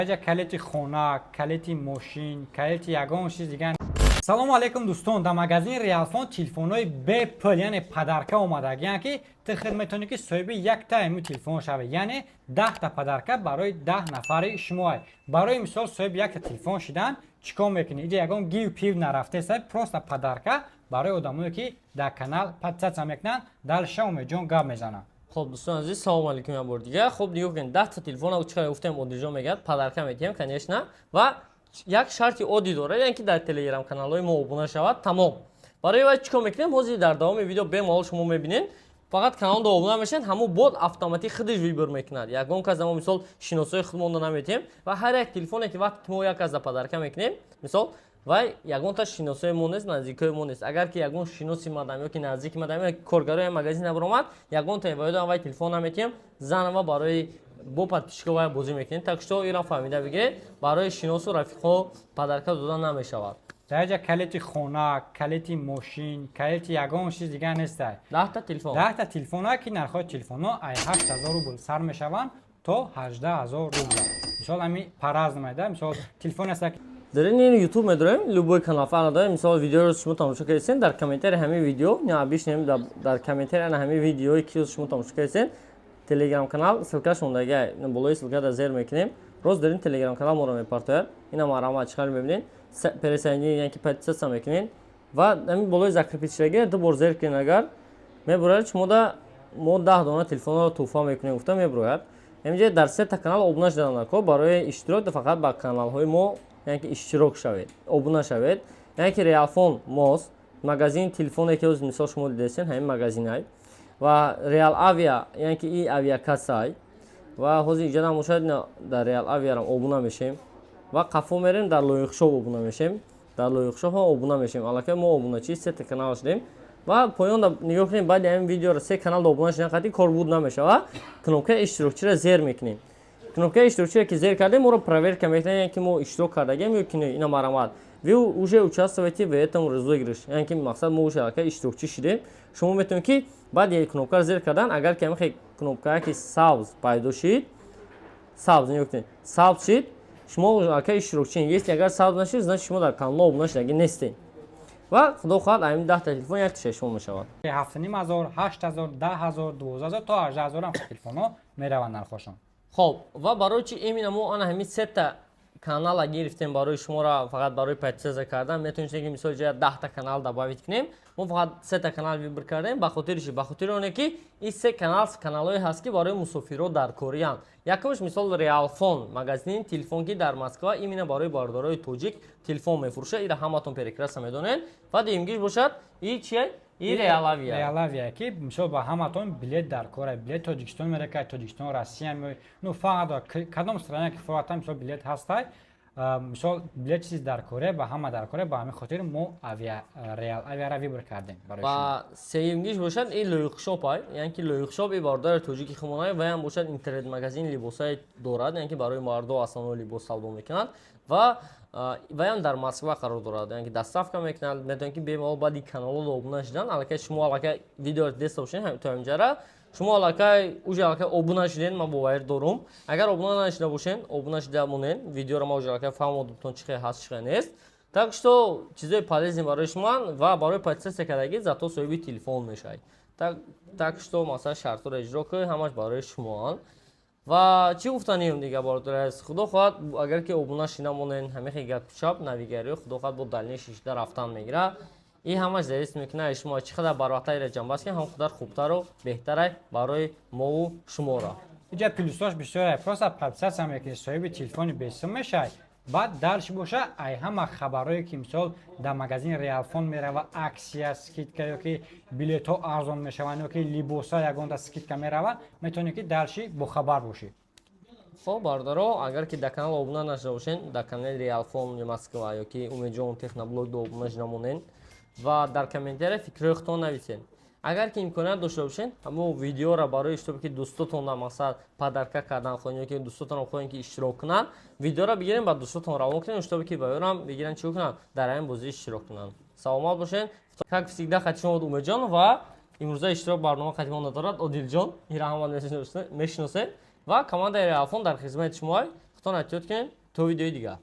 Ҷа калити хона, калити мошин, калити ягон чиз дигар. Салому алейкум, дӯстон! Дар магазини Реалфон телефонҳои бепул, яъне подарка омадагиян, ки ту худ метавонӣ, ки соҳиби якта ҳамин телефон шавӣ, яъне 10-та подарка барои 10 нафари шумоа. Барои мисол, соҳиби якта телефон шидан чӣ кор мекунӣ? Иҷа ягон гив пив нарафтеса, просто подарка барои одамое, ки дар канал подписаться мекунанд. Дальше Умедҷон гап мезанад. Хоб, дӯстони азиз, салому алейкум як бор дигар. Хоб, нигоҳ кунед, 10-та телефон, чӣ қадар гуфтем, Одилҷон мегӯяд, подарка метиҳем, конечно, ва як шарти оддӣ дорад, яъне ки дар телеграм каналҳои мо обуна шавад, тамом. Барои вай чӣ кор мекунем? Ҳозир дар давоми видео бемалол шумо мебинед. Фақат каналда обуна мешавед, ҳамун бот автоматик худаш выбор мекунад. Ягон кас мо, мисол, шиносои худмонро наметиҳем. Ва ҳар як телефоне, ки вақте ки мо як каса подарка мекунем, мисол, вай ягонта шиносои мо нест, наздикои мо нест. Агар ки ягон шиноси мадам ё ки наздики мадам ё коргарои магазин набаромад, ягонта вайдам вай телефон наметиҳем. Заново барои бо подписчико вай бозӣ мекунем. Так что инро фаҳмида бигиред, барои шиносу рафиқҳо подарка дода намешавад. Дар ҷа калити хона, калити мошин, калити ягон чиз дигар нестай. 10-та телефон. 10-та телефона, ки нархҳои телефонҳо ай 8000 рубл сар мешаванд то 18 000 рубл. Мисол, ҳами по-разному да, мисол, телефон аст. Дар ин ютуб медорем, любой канал фарқ надорем. Мисол, видеоро шумо тамошо кардесен, дар комментарии ҳамин видео бишнем, дар комментарии ана ҳамин видеое, ки шумо тамошо кардесен, телеграм канал ссылкаш мондага, болои ссылка да зер мекунем, рост дар ин телеграм канал моро мепартояд. Ина марҳамат, чӣ хеле мебинед, присоединить, яъне ки подписаться мекунед ва ҳамин болои закрепить шудаги ду бор зер кунед, агар мебурояд, шумо мо 10 дона телефонро тӯҳфа мекунем гуфта мебурояд. Ҳаминҷа дар сета канал обуна шудан нако. Барои иштирок фақат ба каналҳои мо, яъне ки иштирок шавед, обуна шавед. Яъне ки Реалфон мост, магазини телефоне, ки мисол шумо дидесен, ҳамин магазинай, ва Реал Авиа, яъне ки и авиакассай. Ва ҳозир иҷа намошад, дар Реал Авиарам обуна мешем ва қафо мерем, дар Лоиқшоп обуна мешем, дар Лоиқшоп ҳам обуна мешем. Аллакай мо обуначии сета канал шудем. Ва поён нигоҳ кунем, баъди ҳамин видеоро се канал обуна шудан қатъи кор буд намешава. Кнопкаи иштирокчиро зер мекунем. Кнопкаи иштирокчиро ки зер кардем, моро проверка мекунем, яъне ки мо иштирок кардагем ё ки не. Ина, марҳамат, вы уже участвуете в этом розыгрыше, яъне ки мақсад, мо уже аллакай иштирокчӣ шудем. Шумо метавонед, ки баъди кнопкаро зер кардан, агар ки ҳамин кнопкае ки сабз пайдо шид, сабз, нигоҳ кунед, сабз шид, шумо аллакай иштирокчиен. Если агар сабз нашид, значит, шумо дар канал обуна шудагӣ нестед. Ва худо хоҳад, ҳамин 10-та телефон якташа шумо мешавад. 7500, 8000, 10 000, 12 000 то 18 000 ҳам телефонҳо мераванд нархошон. Хоб, ва барои чи именно мо ана ҳамин сета канала гирифтем барои шуморо? Фақат барои подписаться кардан метавонистем, ки мисол ҷоя 10-та канал добавить кунем. Мо фақат сета канал выбор кардем. Ба хотири чи? Ба хотири оне ки ин се канал каналҳое ҳаст, ки барои мусофирҳо дар кориянд. Якумш, мисол, Реалфон, магазини телефон, ки дар Москва именно барои бародарои тоҷик телефон мефурӯшад. Ира ҳаматон прекрасно медонед. Ва дуюмгиш бошад и чие? И Реалавия. Реалавия, ки мисол ба ҳаматон билет дар кора, билет Тоҷикистон меракай, Тоҷикистон, Россия, ну, фарқ надорад кадом страна ки фората, мисол, билет ҳастай, мисол, билет чиз дар кора, ба ҳама дар кора. Ба ҳамин хотир мо авиа Реал Авиара выбор кардем барои шумо. Ва сеюмгиш бошад и Лоиқшоп ай, яъне ки Лоиқшоп и бародари тоҷики хумонай, ваям бошад интернет магазин либосае дорад, яъне ки барои мардо основной либос савдо мекунад ва ваям дар Москва қарор дорад, яъне ки доставка мекунад. Метавонед, ки бемалол баъди каналҳо обуна шудан, аллакай шумо аллакай видео дида бошед то ҳаминҷара, шумо аллакай уже аллакай обуна шудед, ман боварӣ дорум. Агар обуна нашуда бошед, обуна шуда монед. Видеоро ма уже аллакай фаҳмодутон, чӣ хел ҳаст, чӣ хел нест. Так что чизои полезный барои шумоан ва барои подписаться кардагӣ зато соҳиби телефон мешавед. Так что, масалан, шартҳоро иҷро кунед, ҳамаш барои шумоан. Ва чӣ гуфтанием дига, бародари азиз? Худо хоҳад, агар ки обуна шина монен, ҳамин хел гапчап навигариҳо, худо хоҳад, бо дальнейший шида рафтан мегирад. И ҳамаш зависит мекунад шумо чӣ қадар барвақта ира ҷамъбаст кунед, ҳам қадар хубтару беҳтарай барои мову шуморо. Иҷа плюсош бисёре. Просто подписаться мекунӣ, соҳиби телефони бесум мешавӣ. Баъд дальше боша, ай ҳама хабарҳое, ки мисол дар магазини Реалфон мерава, акция, скидка ё ки билетҳо арзон мешаванд, ё ки либосҳо ягонта скидка мераванд, метавонӣ, ки дальше бохабар бошӣ. Хоб, бародаро, агар ки дар канал обуна нашуда бошед, дар канали Реалфон Москва ё ки Умедҷон Техноблог обуна шуда монед ва дар комментария фикрҳои худтон нависед. Агар ки имконият дошта бошед, ҳамон видеоро барои чтобы ки дӯстотонда, мақсад, подарка кардан хоҳед ё ки дӯстотонро хоҳед, ки иштирок кунанд, видеоро бигирем, ба дӯстотон равон кунем, чтобы ки ба ёрам бигиранд, чӣ кунанд, дар ҳамин бозӣ иштирок кунанд. Саломат бошед. Как всегда, хати шумо буд Умедҷон ва имрӯза иштирок барнома хати мо надорад Одилҷон, ира ҳама мешиносед, ва командаи Реалфон дар хизмати шумоай. Худтон эҳтиёт кунед, то видеои дигар.